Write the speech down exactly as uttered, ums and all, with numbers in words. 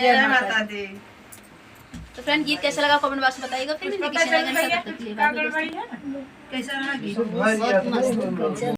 जय माता दी। तो फ्रेंड, गीत कैसा लगा कमेंट बॉक्स में बताइएगा। फिर मिलेंगे किसी नए गाने के साथ, तब तक के लिए बाय बाय। कैसा रहा गीत? बहुत मस्त।